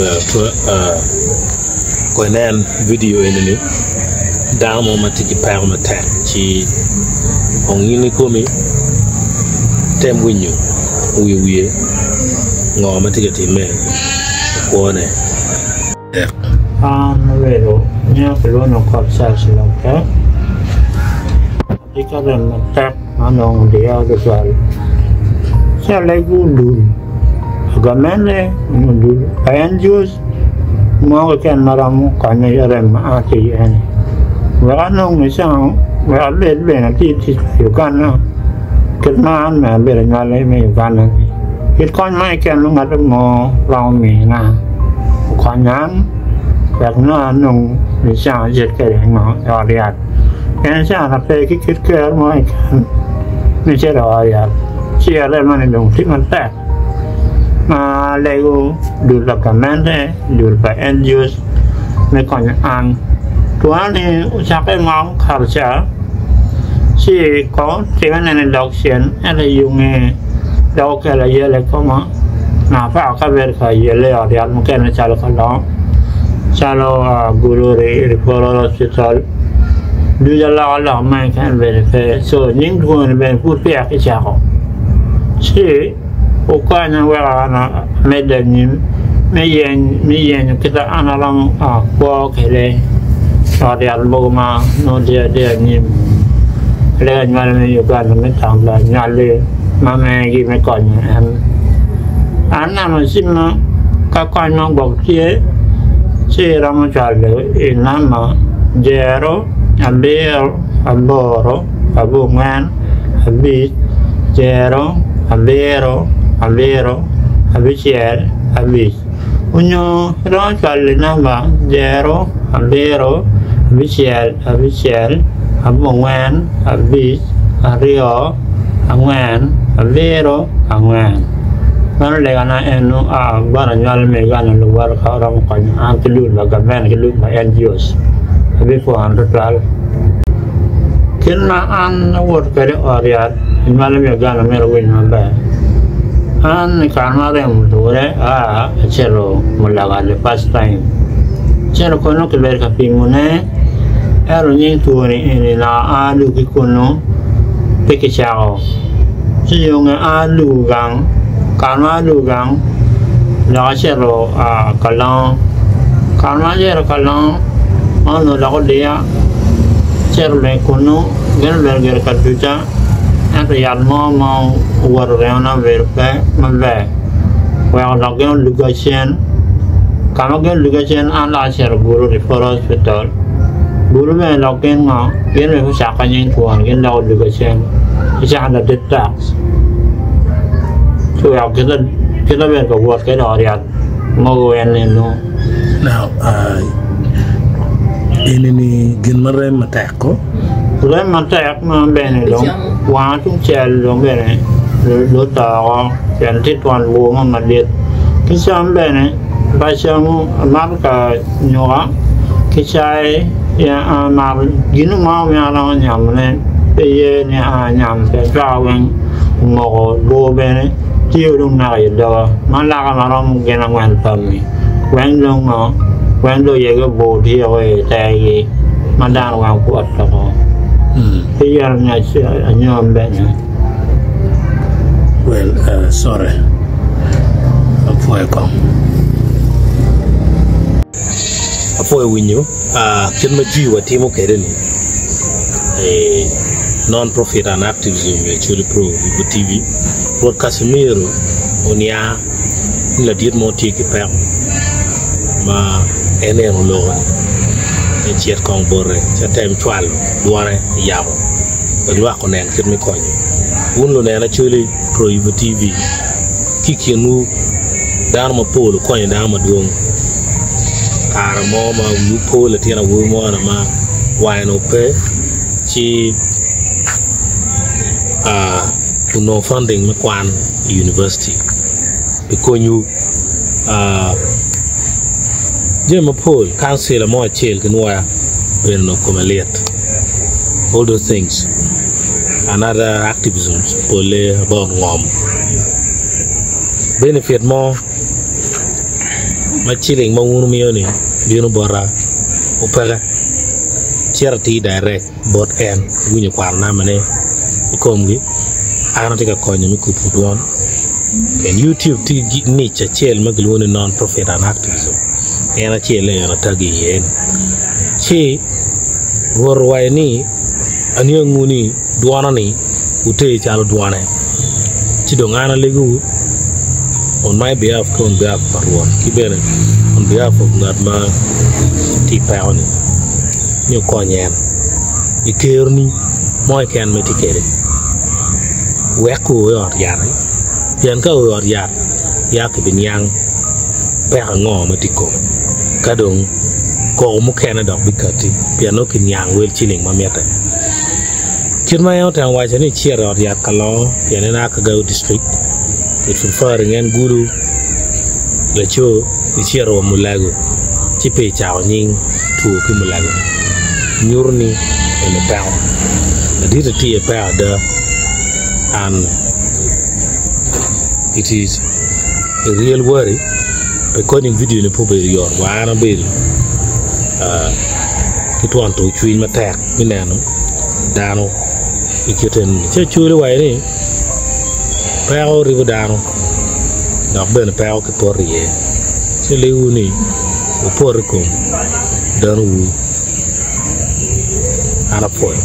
Ber Kong inen vidio eni-ni, dano mo ma tye ki peko matek ci kong in ikomi item winyo wiye wiye ngo ma tye ka timme i kwone. An abedo nyo kilwongo ni kot cac lokke. Atye ka rem matek ma onongo odiya tutwal. Ci alego dul pa gamente nyo dul pa NGOs mo keken ma romo konya i rem ma an atye iye-ni wek anong nicango wek abed bene atye i tic pa Uganda kit ma an bene abedo anywali me Uganda-ni. Kit kony mo keken ma ngat mo romo mina okonya an wek nongo anong nicango acit kwede i ot yat. Pien cana pe ki kit ker mo keken me cito i ot yat, ci aremone dong tye matek ma alego dul pa gamente, dul pa NGOs me konyo an. Twona ni ocakke ngo okato ca ci kong otime nene i dog cen ento i yo nge dok okelo ayela i koma ma aparo ka bedo ka yelle i ot yat mukene calo kalongo. Calo Gulu Referral Hospital ducu alokaloka mo keken bene pe co nying twoni bene pud peya kicako ci okonya wek an amedde anyim me yenyo kit ma an aromo kwo kwede i ot yat mogo ma nongo tye anyim lega anywali me Uganda me tamo anywali ma megi me konyo en an neno cimma Ka kony ma gwok tye, ci iromo cwalo i namba jero, abiro, aboro, abongwen, abic, jero, abiro, abiro, abicel, abic. Onyo iromo cwalo i namba jero, abiro, abicel, abicel, abongwen, abic, aryo, angwen, abiro, angwen. Meno legana eno a bot anywali me Uganda luwot ka oromo konyo an ki dul pa gavment ki dul pa NGOs abipwono tutwal. Kit ma an awoto kwede i ot yat anywali me Uganda myero owiny maber. An i kare ma aremo odure aa acito Mulaga the first time acito kunu kibedo ka pimone ento nying twoni eni naka aa dong ki kunu pe kicako. Ci yo nge a lubo gang, kare ma alubo gang dok acito ka longo, kare ma acito ka longo ma onongo dok odiya acito bene kunu gin obedo gire ka duca ento yat mo ma owoto remona obedo pe maber oweko dok gin oluga cen ka ma gin oluga cen an dok acito Gulu Referral Hospital Gulu bene dok gin ngo gin bene gucako nying twon gin dok oluga cen. Icako ladit tax ci oweko kite bedo ka wot kwede i ot yat mogo en nino. Now, eni ni gin ma rem matek ko? Rem matek ma bene dong wanga tung cel dong bene lutoko pien tye twon bur mo madit ki cam bene pe acamo amato ka nyuka ki cai amato gin mo ma aromo nyamone pe ye ni anyam pien cwaka weng omoko bur bene tye dong naka i doga ma laka maromo gin angwen pami weng dong ngo weng dong oyege bur tye woko i tergi ma dano weng opwot woko pe yero ni anyom bene. Well sorry apwoyo kong. Apwoyo winyo kit ma jwi wa timo kwede ni non profit and activism i Acholi Pro Yubu TV Rwot Casimiro oniang ni ladit mo tye ki peko ma en eno oloko ni ecit kong bote ci etem cwalo dwone i yamo wek lwak onen kit me konyo. Wun lunen Acholi Pro Yubu TV ki i kinwu dano mapol wukonyo dano madwong. Kare mo ma wiwu po latin awobi mo ma wange onongo pe ci onongo funding me kwan i university pi konywu jami mapol kancila mo acel ki nwoya bene onongo kome lit all those things another activism pole about ngom benefit mo. Ma ciling ma wun wumiyo-ni bino bota opeke, cito atir direct bot en, iwinyo kwano nambane i komgi. An atye ka konyo me kubo dwon pien YouTube tye ki niche acel ma kilwongo ni non profit and activism, en acel aye atagi iye-ni. Ci Rwot owaco ni, Aniangu ni dwona-ni wuter calo dwone. Ci dong an alegowu on my behalf ki on behalf pa Rwot ki bene on behalf of ngat ma tye i peko-ni ni wukony en i keroni mo keken ma itye kwede wek oo i ot yat-ti pien ka oo i ot yat ya kibiniang peko ango ma tye i kome ka dong koko mukene dok bikatti pien nongo kiniang wel ciling ma mitte. Kit ma en otemo waco ni ecito i ot yat ka longo pien en a Kagao District, it's referring en Gulu laco ecito wa Mulago ci pe ecako nying two ki Mulago ni nyuto ni eni peko. Ladit atye iye peko ada and it is a real worry recording video ni pe obedo yot wa an abedo ki twon tur cwiny matek. me neno dano i kit eni. Ci Acholi owaco ni peko ribo dano dok bene peko ki poto iye. Ci liwu ni wupot i kom danowu. An apwoyo.